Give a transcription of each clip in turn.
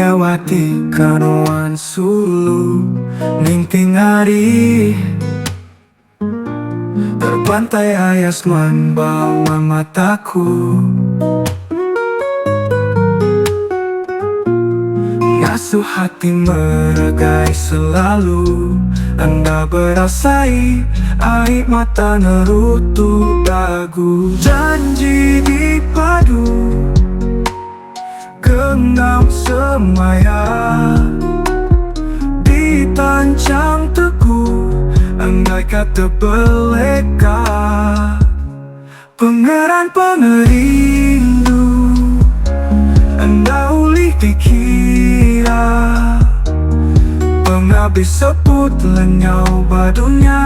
Sayau ati ka nuan sulu ninting hari. Terpantai ayas nuan ba mataku. Ngasuh hati meregai selalu. Enda berasai ai mata nerutu dagu. Janji dipadu Genggam semaya Ditanchang teguh Enggai ka tebeleka Pengeran pengerindu Enda ulih dikira Pengabis seput lenyau ba dunya.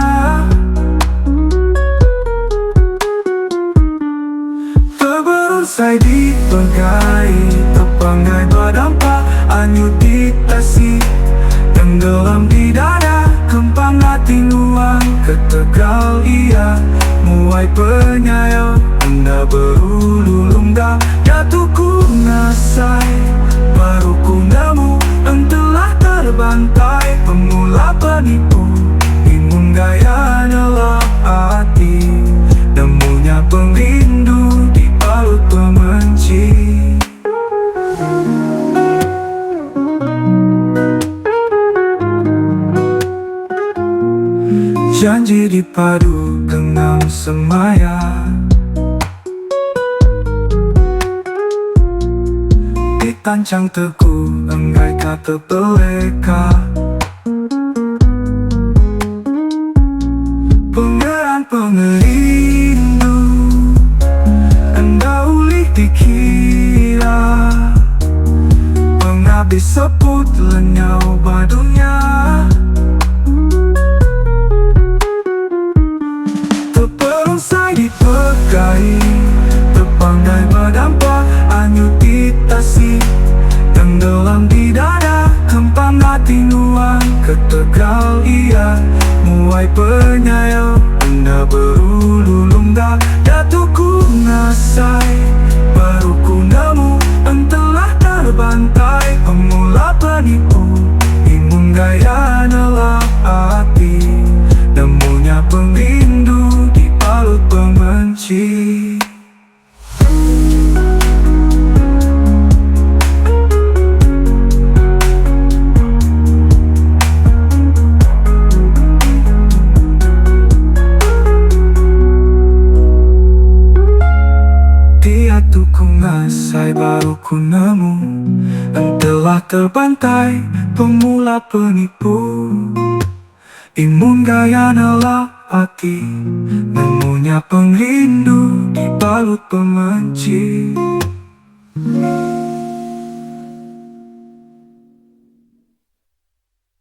Teberunsai dipegai Tepanggai bedampa Anyut di tasik Tenggelam di dada Kempang ati nuan Ketegal iya Muai penyayau Enda berulu lungga Diatu ku ngasai Baru ku nemu Entelah terbantai Pemula penipu Imun gaya nelap ati Nemu nya pengerindu Dibalut pemenchi. Janji dipadu genggam semaya. Ditanchang teguh enggai ka tebeleka. Pengeran pengerindu enda ulih dikira. Pengabis seput lenyau ba dunya. Teperunsai dipegai Tepanggai bedampa Anyut di tasik Tenggelam di dada Kempang ati nuan Ketegal iya Muai penyayau Enda berulu lungga Diatu ku ngasai Baru ku nemu Entelah terbantai Pemula penipu Imun gaya nelap ati Nemu nya pengerindu Dibalut pemenchi. Diatu ku ngasai baru ku nemu Entelah terbantai pemula penipu Imun gaya nelap ati Nemu nya pengerindu dibalut pemenchi.